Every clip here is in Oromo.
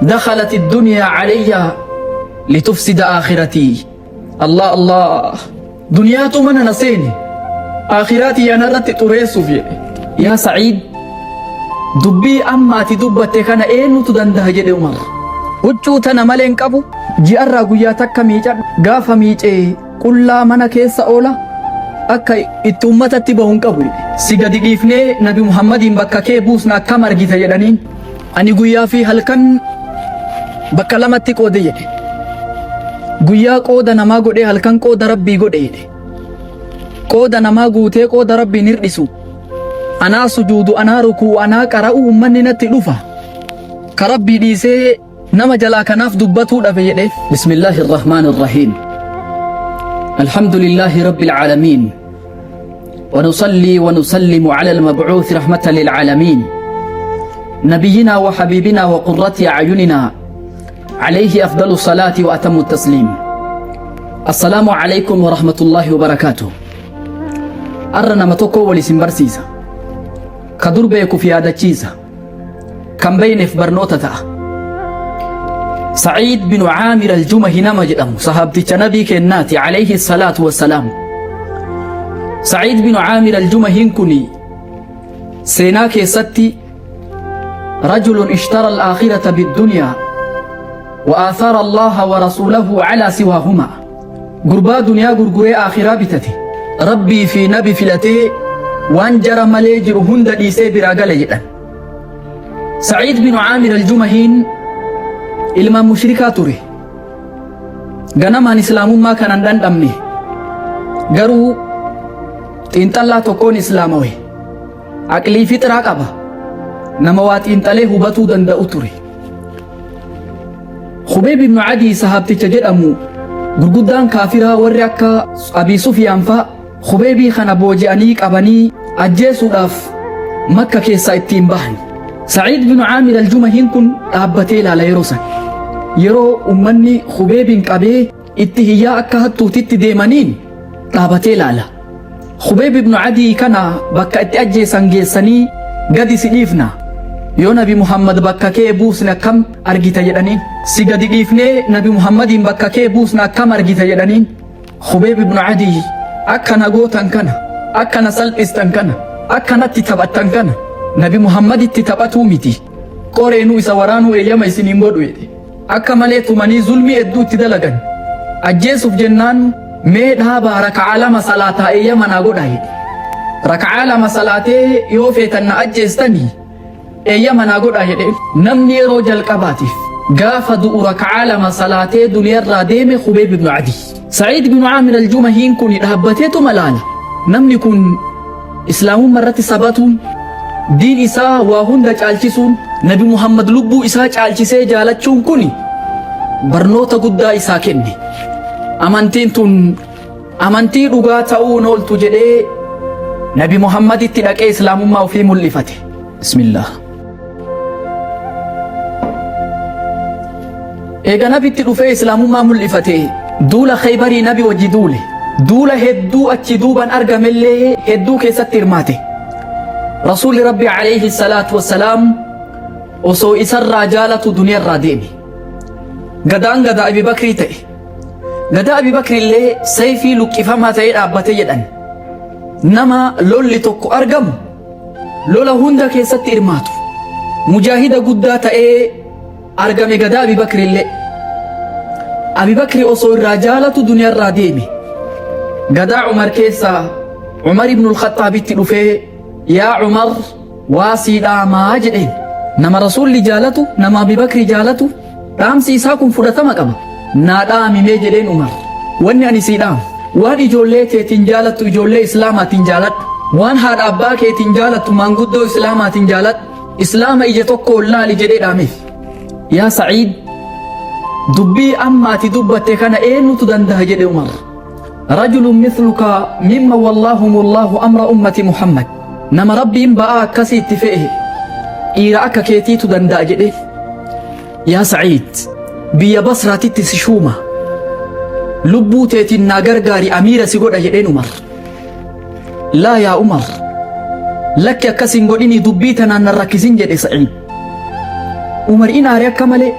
Dakhalat ad-dunyaa alayya litufsida aakhiratii. Allah Allah. Duniyaatu mana na seene. Aakhiraa tiyya narratti xureessuuf jedhe. Yaa Sa'iid dubbii amma ati dubbatte kana eenyutu danda'a jedhe Umar. Huccuu tana malee hin qabu. Ji'arraa guyyaa takka miicadhu. Gaafa miicee qullaa mana keessa oola akka itti ummatatti bahu hin qabu jedhe. Si gadi dhiifnee Nabi Muhammadiin bakka kee buusna akkam argita jedhaniin. Ani guyyaa fi halkan bakka lamatti qoode jedhe. Guyyaa qooda namaa godhee halkan qooda Rabbii godhe jedhe. Qooda namaa guutee qooda Rabbiin hir'isu. Anaa sujuudu, anaa rukuu, anaa qara'u ummanni natti dhufa. Ka Rabbii dhiisee nama jalaa kanaaf dubbatuu dhabe jedhe. Bismillaahi irrahmaani irrahiim. Alhamdulillaahi Rabbil aalamiin. ونصلي ونسلم على المبعوث رحمة للعالمين نبينا وحبيبنا وقرة أعيننا عليه أفضل الصلاة وأتم التسليم. السلام عليكم ورحمة الله وبركاته. Arra nama tokko wal isin barsiisa. Ka dur beekuuf yaadachiisa. Kan beeyneef barnoota ta'a. Sa'iid bin Caamir al-Jumahi nama jedhamu sahaabticha nabii kennaati alayhi salaatu wassalaam. Sa'iid bin Caamir al-Jumahiin kun seenaa keessatti rajulun ishtara al-aakhirata bid-dunyaa wa aathara Allaha wa rasuulahu ala siwaahuma. Gurbaa duniyaa gurguree aakhiraa bitate. Rabbii fi nabi filatee waan jara malee jiru hunda dhiisee biraa gale jedhan. Sa'iid bin Caamir al-Jumahiin ilmaan mushrikaa ture. Ganamaan islaamummaa kanan dhandhamne. Garuu xiinxallaa tokkoon islaamawe. Aqlii fixraa qaba. Nama waa xiinxalee hubatuu danda'u ture. Khubeeb ibn Adii sahaabticha jedhamu gurguddaan kaafiraa warri akka Abii Sufyaan fa'a Khubeebii kana booji'anii qabanii ajjeesuudhaaf Makka keessaa ittiin bahan. Sa'iid bin Caamir al-Jumahiin kun dhaabbatee ilaala yeroo san. Yeroo ummanni Khubeebiin qabee itti hiyyaa akka hattuutitti deemaniin dhaabatee ilaala. Khubeeb ibn Adii kana bakka itti ajjeesan geessanii gadi si dhiifna. Yoo Nabi Muhammad bakka kee buusne akkam argita jedhaniin. Si gadi dhiifnee Nabi Muhammadiin bakka kee buusna akkam argita jedhaniin. Khubeeb ibn Adii akka na gootan kana, akka na salphistan kana, akka natti taphattan kana Nabi Muhammaditti taphatuu miti. Qoreenuu isa waraanuu eeyyama isiniin godhu jedhe. Akka malee tumanii zulmii hedduu itti dalagan. Ajjeesuuf jennaan mee dhaabaa raka'aa lama salaataa eeyyama naa godhaa jedhe. Raka'aa lama salaatee yoo feetan na ajjeestanii eeyyama naa godhaa jedhe. Namni yeroo jalqabaatiif gaafa du'u raka'aa lama salaatee duniyarraa deeme Khubeeb ibn Adi. Sa'iid ibn Caamir al-Jumahiin kun dhaabbateetuma laala. Namni kun Islaamummaa irratti sabatuun diin isaa waa hunda caalchisuun Nabi Muhammad lubbuu isaa caalchisee jaalachuun kun barnoota guddaa isaa kenne. Amantiin tun amantii dhugaa ta'uun ooltu jedhee Nabi Muhammaditti dhaqee Islaamummaa ofii mul'ifate. Bismillah. Eega nabitti dhufee Islaamummaa mul'ifate duula Khaybarii nabi wajji duule. Duula hedduu achi duuban argamellee hedduu keessatti hirmaate. Rasuulli Rabbi alayhi salaatu wassalaam osoo isarraa jaalatu duniyarraa deeme. Gadaan gadaa Abi Bakrii ta'e. Gadaa Abi Bakri illee sayfii luqqifamaa ta'ee dhaabbate jedhan. Nama lolli tokko argamu lola hunda keessatti hirmaatu. Mujaahida guddaa ta'ee argame gadaa Abi Bakri illee. Abi Bakri osoo irraa jaalatu duniyarraa deeme. Gadaa Umar keessaa Umar ibn al-Khaxaabitti dhufee yaa Umar waa sii dhaamaa jedheen. Nama Rasuulli jaalatu, nama Abi Bakri jaalatu, dhaamsi isaa kun fudhatama qaba. Naa dhaamimee jedheen Umar. Wanni ani sii dhaamu waan ijoollee teetiin jaalattu ijoollee Islaamaatiin jaaladhu. Waan haadha abbaa keetiin jaalattu maanguddoo Islaamaatiin jaaladhu. Islaama ija tokkoon laali jedhee dhaameef. Yaa Sa'iid dubbii amma ati dubbatte kana eenyutu danda'a jedhe Umar. Rajulun mithluka mimma wallaahumullahu amra ummati Muhammad. Nama Rabbiin ba'aa akkasii itti fe'e dhiira akka keetiitu danda'a jedhe. Yaa Sa'iid biyya Basraatitti si shuuma. Lubbuu teetiin naa gargaari amiira si godha jedheen Umar. Laa yaa Umar lakki akkas hin godhinii dubbii tanaan nan rakkisin jedhe Sa'iid. Umar in aare akka malee.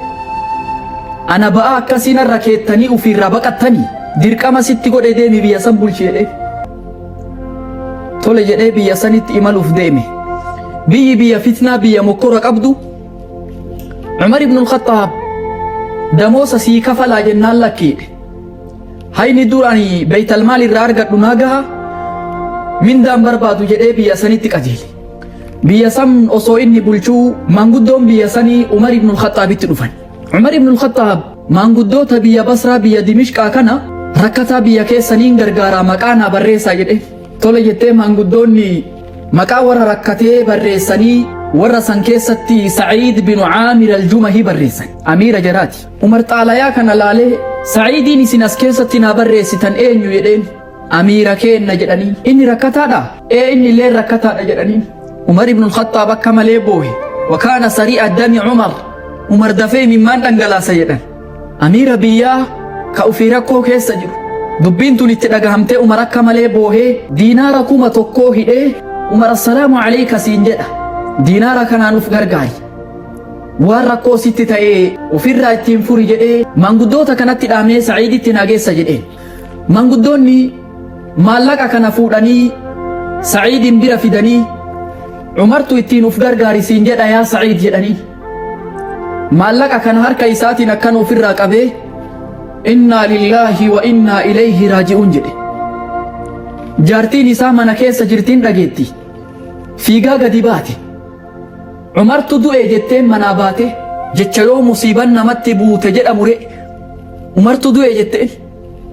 Ana ba'aa akkasii narra keettanii ufiirraa baqattanii dirqama sitti godhe deemi biyya san bulchi jedhee. Tole jedhee biyya sanitti imaluuf deeme. Biyyi biyya fitnaa biyya mokkora qabdu. Umar ibn al-Khattaab damoosa sii kafalaa jennaan lakkiidhe. Hayni dur ani beeytalmaal irraa argadhu naa gaha mindaan barbaadu jedhee biyya sanitti qajeele. Biyya san osoo inni bulchuu maanguddoon biyya sanii Umar ibn al-Khaxaabitti dhufan. Umar ibn al-Khaxaab maanguddoota biyya Basraa biyya Dimishqaa kana rakkataa biyya keessaniin gargaaraa maqaa naa barreessaa jedhe. Tole jettee maanguddoonni maqaa warra rakkatee barreessanii warra san keessatti Sa'iid bin Caamir al-Jumahi barreessan. Amiira jaraati. Umar xaalayaa kana laalee Sa'iidiin isin as keessatti naa barreessitan eenyu jedheen. Amiira keenna jedhaniin. Inni rakkataadha? Ee inni illee rakkataadha jedhaniin. Umar ibn al-Khattaab akka malee boohe. Wakaana sari'a dami Umar. Umar dafee imimmaan dhangalaasa jedhan. Amiira biyyaa ka ufii rakkoo keessa jiru. Dubbiin tun itti dhagahamtee Umar akka malee boohee diinaara 1000 hidhee Umar assalaamu alayka siin jedha. Diinaara kanaan uf gargaari. Waan rakkoo sitti ta'e ofirraa ittiin furi jedhee maanguddoota kanatti dhaamee Sa'iiditti naa geessa jedheen. Manguddoonni maallaqa kana fuudhanii Sa'iidin bira fidanii Umartu ittiin uf gargaari siin jedha yaa Sa'iid jedhanii. Maallaqa kana harka isaatiin akkana ofirraa qabee innaa lillaahi wa innaa ilayhi raaji'uun jedhe. Jaartiin isaa mana keessa jirtiin dhageetti. Fiigaa gadi baate. Umartu du'e jetteen manaa baate jecha yoo musiiban namatti buute jedhamu re. Umartu du'e jetteen.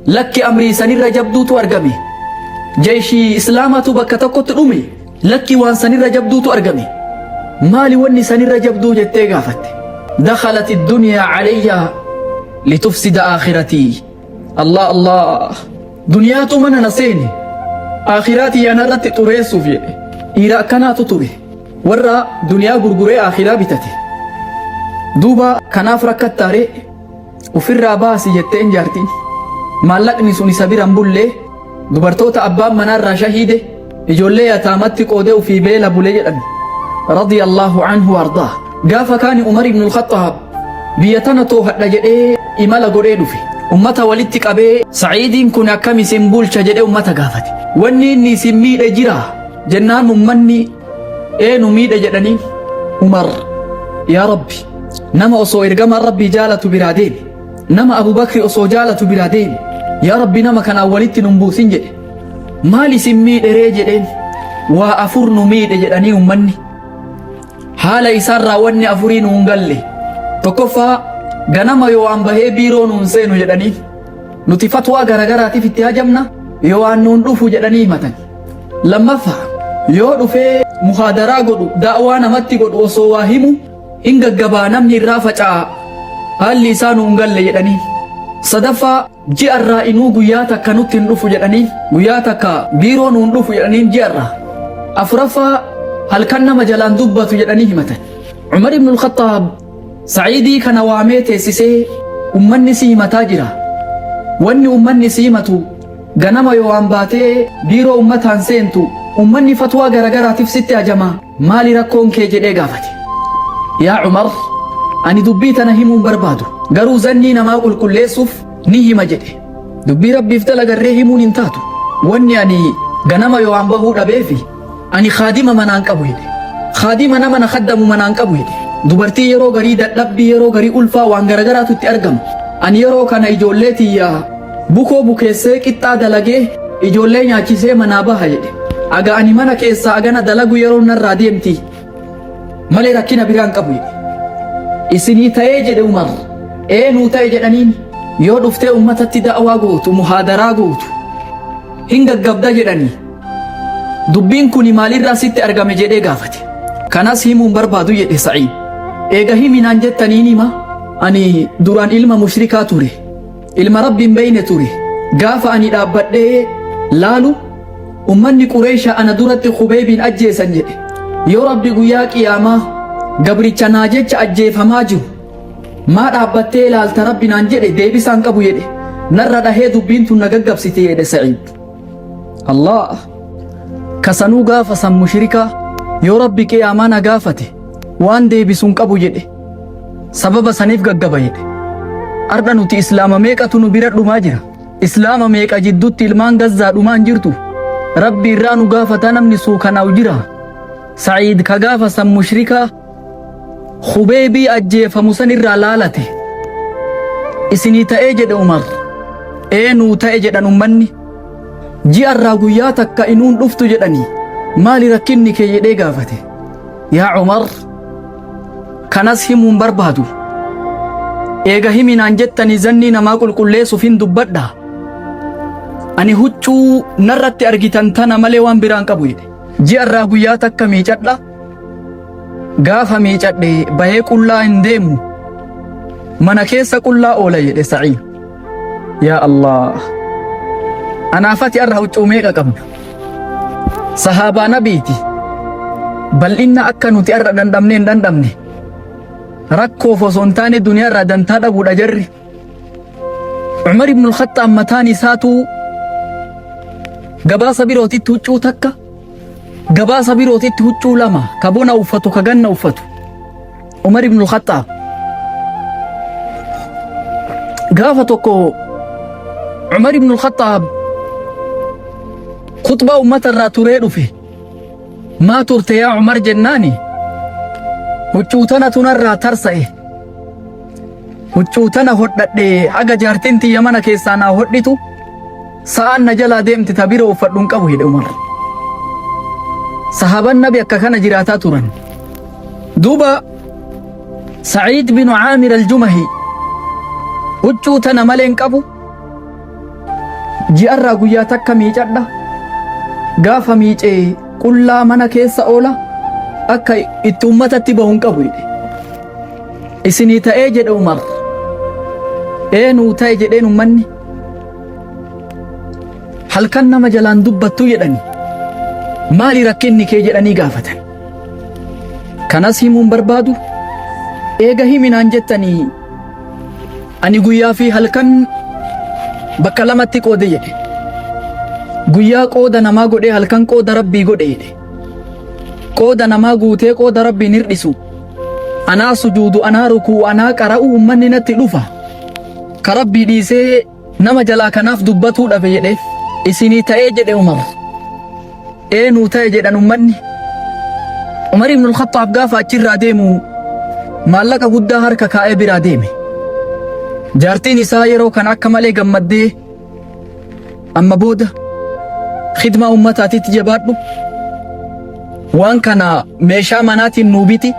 Lakki amrii sanirra jabduutu argame. Jayshii Islaamatu bakka tokkotti dhume. Lakki waan sanirra jabduutu argame. Maali wanni sanirra jabduu jettee gaafatte. Dakhalat ad-dunyaa alayya litufsida aakhiratii. Allah Allah. Duniyaatu mana na seene. Aakhiraa tiyya narratti xureessuuf jedhe. Dhiira akkanaatu ture. Warra duniyaa gurguree aakhiraa bitate. Duuba kanaaf rakkattaaree Ufirraa baasi jetteen jaartiin. Maallaqni sun isa bira hin bulle, dubartoota abbaan manaa irraa shahiide, ijoollee yataamatti qoodee ufii beela bule jedhan. Radiyallahu anhu wa ardaah. Gaafa kaani Umar ibn al-Khaxxaab biyya tana toohadha jedhee imala godhee dhufe. Ummata walitti qabee Sa'iidiin kun akkam isin bulcha jedhee ummata gaafate. Wanni inni isin miidhe jiraa? Jennaan ummanni ee nu miidhe jedhaniin. Umar yaa Rabbi nama osoo ergamaan Rabbii jaalatu biraa deeme nama Abu Bakri osoo jaalatu biraa deeme yaa Rabbi nama kanaan walitti nun buusin jedhe. Maal isin miidhe ree jedheen. Waa afur nu miidhe jedhanii ummanni. Haala isaarraa wanni afurii nuun galle. Tokkoffaa ganama yoo waan bahee biiroo nuun seenu jedhanii nuti fatwaa garagaraatiif itti hajamna yoo waan nuun dhufu jedhanii himatan. Lammaffaa, yoo dhufee muhaadaraa godhu, da'waa namatti godhu osoo waa himu hin gaggabaa namni irraa faca'a haalli isaa nuun galle jedhanii. Sadaffaa, ji'a irraa inuu guyyaa takka nutti hin dhufu jedhanii guyyaa takka biiroo nuun dhufu jedhaniin ji'a irraa. Afuraffaa, halkan nama jalaan dubbatu jedhanii himatan. Umar ibn al-Khattaab Sa'iidii kana waamee teessisee ummanni si himataa jira. Wanni ummanni si himatu Ganama yoo waan baatee biiroo ummataan seentu ummanni fatwaa garagaraatiif sitti hajama maali rakkoon kee jedhee gaafate. Yaa Umar ani dubbii tana himuu hin barbaadu garuu zannii namaa qulqulleessuuf ni hima jedhe. Dubbii Rabbiif dalagarree himuun hin taatu. Wanni ani ganama yoo waan bahuu dhabeefi ani khaadima manaan qabu jedhe. Khaadima nama na khaddamu manaan qabu jedhe. Dubartii yeroo garii dadhabbii yeroo garii ulfaa waan garagaraatu itti argama. Ani yeroo kana ijoollee tiyya Bukoo bukeessee qixxaa dalagee ijoollee nyaachisee manaa baha jedhe. Aga ani mana keessaa agana dalagu yeroon narraa deemti malee rakkina biraa hin qabu jedhe. Isinii ta'ee jedhe Umar. Ee nuu ta'e jedhaniin yoo dhuftee ummatatti da'waa gootu muhaadaraa gootu hin gaggabda jedhanii. Dubbiin kuni maalirraa sitti argame jedhee gaafate. Kanas himuun barbaadu jedhe Sa'iid. Eega himi naan jettaniin hima ani duraan ilma mushrikaa ture. Ilma Rabbi hin beeyne ture. Gaafa ani dhaabbadhee laalu ummanni Qureeysha ana duratti Khubeeybiin ajjeesan jedhe. Yoo Rabbi guyyaa qiyaamaa gabricha naa jecha ajjeefamaa jiru maa dhaabbattee laalta Rabbi naan jedhe deebisaa hin qabu jedhe. Narra dhahee dubbiin tun na gaggabsite jedhe Sa'iid. Allah! Ka sanuu gaafa san mushrika yoo Rabbi qiyaamaa na gaafate waan deebisu hin qabu jedhe. Sababa saniif gaggaba jedhe. Ardha nuti Islaama meeqatu nu bira dhumaa jira. Islaama meeqa jiddutti ilmaan Gazzaa dhumaa hin jirtu. Rabbi irraa nu gaafataa namni suukanaa'u jira. Sa'iid ka gaafa san mushrikaa Khubeebii ajjeefamu san irraa laalate. Isinii ta'ee jedhe Umar. Ee nuu ta'e jedhan ummanni. Ji'a irraa guyyaa takka inuun dhuftu jedhanii. Maali rakkinni kee jedhee gaafate. Yaa Umar kanas himuun barbaadu. Eega himi naan jettanii zannii namaa qulqulleessuuf hin dubbadha. Ani huccuu narratti argitan tana malee waan biraan qabu jedhe. Ji'a irraa guyyaa takka miicadha. Gaafa miicadhe bahee qullaa hin deemu. Mana keessa qullaa oola jedhe Sa'iid. Yaa Allah. Anaafati arra huccuu meeqa qabna? Sahaabaa nabiiti. Bal'inna akka nuti arra dhandhamne hin dhandhamne. Rakkoof osoo hin taane duniyaa irraa dantaa dhabuudha jarri. Umar ibn al-Khattaab mataan isaatu gabaasa birootitti huccuu takka gabaasa birootitti huccuu lama ka bona uffatu ka ganna uffatu. Umar ibn al-Khattaab gaafa tokko Umar ibn al-Khattaab khutbaa ummata irraa turee dhufe. Maa turte yaa Umar jennaani huccuu tana tunarraa tarsa'e. Huccuu tana hodhadhe haga jaartiin tiyya mana keessaa naa hodhitu sa'aan na jalaa deemti ta bira uffadhu hin qabu jedhe Umar. Sahaban nabi akka kana jiraataa turan. Duuba Sa'iid bin Caamir al-Jumahi huccuu tana malee hin qabu. Ji'arraa guyyaa takka miicadha. Gaafa miicee qullaa mana keessa oola akka itti ummatatti bahu hin qabu jedhe. Isinii ta'ee jedhe Umar. Ee nuu ta'e jedheen ummanni. Halkan nama jalaan dubbattu jedhani. Maali rakkinni kee jedhanii gaafatan. Kanas himuun barbaadu eega himinaan jettanii ani guyyaa fi halkan bakka lamatti qoode jedhe. Guyyaa qooda namaa godhee halkan qooda rabbii godhe jedhe. Qooda namaa guutee qooda rabbiin hir'isu. Anaa sujuudu anaa rukuu anaa qara'u ummanni natti dhufa. Ka rabbii dhiisee nama jalaa kanaaf dubbatuu dhabe jedhe isinii ta'ee jedhe Umar. Ee nuu ta'e jedhan ummanni. Umar ibn al-Khattaab gaafa achirraa deemu maallaqa guddaa harka kaa'ee biraa deeme. Jaartiin isaa yeroo kana akka malee gammaddee amma booda khidmaa ummataatitti jabaadhu waan kana meeshaa manaatiin nuu biti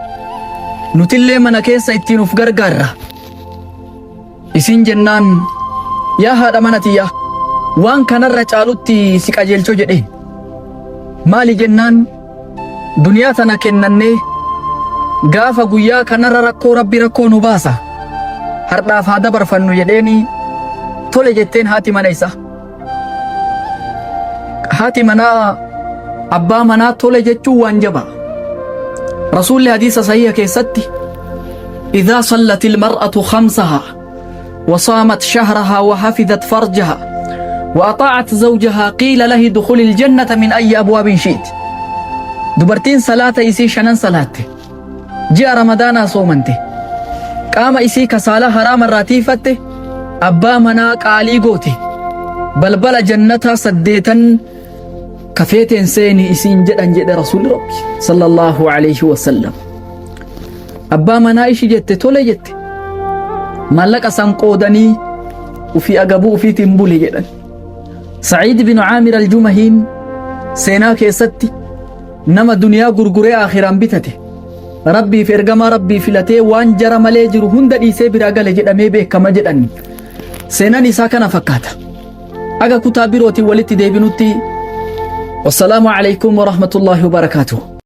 nutillee mana keessa ittiin uf gargaarra. Isin jennaan yaa haadha mana tiyyaa waan kanarra caalutti si qajeelcho jedheen. Maali jennaan duniyaa tana kennannee gaafa guyyaa kanarra rakkoo rabbi rakkoo nu baasa. Hardhaaf haa dabarfannu jedheeni tole jetteen haati mana isaa. Haati manaa abbaa manaa tole jechuun waan jabaa. Rasuulli hadiisa sahiha keessatti إذا صلت المرأة خمسها وصامت شهرها وحفظت فرجها وأطاعت زوجها قيل له دخل الجنة من أي أبواب شئت. Dubartiin salaata isii shanan salaatte ji'a Ramadaanaa soomante qaama isii kasaala haraama irraa tiifatte abbaa manaa qaalii goote balbala jannataa saddeetan kafeeteen seeni isiin jedhan jedhe Rasuulli Rabbi sallallahu alayhi wasallam. Abbaa manaa ishi jette tole jette maallaqa san qoodanii ufii agabuu ufiitiin bule jedhan. Sa'iid bin Caamir al-Jumahiin seenaa keessatti nama duniyaa gurguree aakhiraan bitate Rabbiif ergamaa Rabbii filatee waan jara malee jiru hunda dhiisee biraa gale jedhamee beekama jedhan. Seenaan isaa kana fakkaata. Aga kutaa birootiin walitti deebinutti wassalaamu alaikum warahmatullaahi wabarakaatuh.